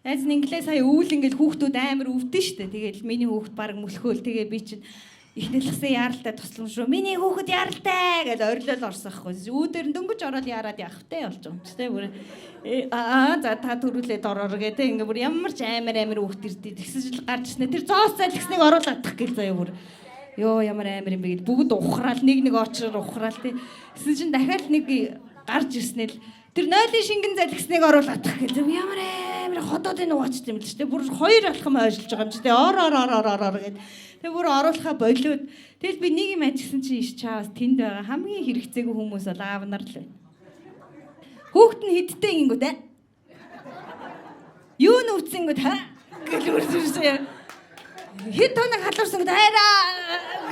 Найз нь инглээ сая өвөл ингээл хүүхдүүд амар өвдөн штэ. Тэгэл миний хүүхд баг мөлхөөл. Тэгээ би чинь ихнэлхсэн яаралтай тусламж руу миний хүүхэд яаралтай гэж орилол орсон хгүй. Үүдэр нь дөнгөж ороод яарад явах те болж байгаа юм чи те бүр аа за та төрүүлээд ороор гэ те ингээ бүр ямар ч амар амар хүүхд ирдээ. Тэгсэн чил гарч ирснэ. Тэр зоос залгисныг оруулаад тах гэл заяа бүр. Йоо ямар амар юм бэ гэл бүгд ухраал нэг нэг очроор ухраал те. Тэгсэн чинь дахиад нэг гарч ирснэ л тэр нойлын шингэн залгисныг оруулаад тах гэл зөв ямар амар ходоодын нугаач юм л ч те бүр хоёр алхам ойжилж байгаа юм чи те ор ор ор ор ор ор гэд. Тэг бүр оруулахаа болиод тэгэл би нэг юм ажигсан чинь иш чаавас тэнд байгаа хамгийн хэрэгцээгүй хүмүүс бол аав нар л байна. Хүүхэд нь хидтэй гингүүд ээ. Юу нүвцэнгүүд ха гэл үрсэн. Хэд тоног халуурсан гэд хайраа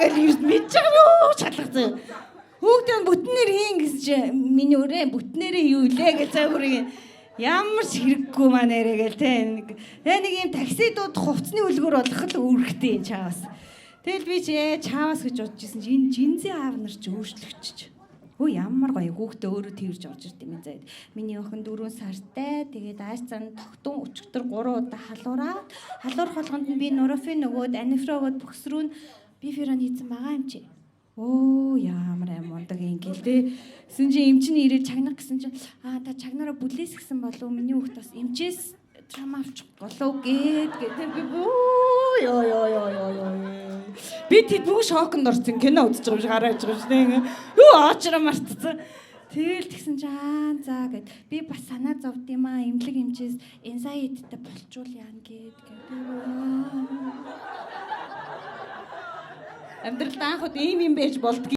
гэл ирд мэдж байгаа юу чалгацсан. Хүүхдээ бүтнээр хийн гэсэн чи миний өрөө бүтнээрээ юу илээ гэж цаа бүрийн ямар ч хэрэггүй маа нэрэ гэл те нэг тэгээ нэг юм такси дуудах хувцсны үлгэр болох л үүрэгтэй юм чаавас. Тэгэл би чи чаавас гэж бодож исэн чи энэ жинзээ аав нар чи өөрчлөгчч. Өө ямар гоё хүүхдээ өөрөө тэрж орж ирд юм заяа. Миний охин 4 сартай. Тэгээд ааш зан тогтун өчигдөр 3 удаа халуураад халуурах болгонд нь би нурофен нөгөөд анифро өгөөд бөхсрүү нь биферон хийцэн байгаа юм чи. Өө ямар аим мундаг юм гэл тэ. Тэсэн чи эмч нь ирээд чагнах гэсэн чи аа та чагнараа бүлээс гисэн болов миний хүүхд бас эмчээс трама авчих болов гээд гэдэг би бүү ёо ёо ёо ёо ёо. Би тэд бүгд шоконд орсон кино үзэж байгаа юм шиг хараад байгаа юм шиг тийм. Юу оочроо мартцсан. Тэгэл тэгсэн чи аа за гэд би бас санаа зовд юм аа эмнэлэг эмчээс anxiety-тэй болчвол яана гээд гэдэг. Амьдралд анх удаа ийм юм байж болдгийг.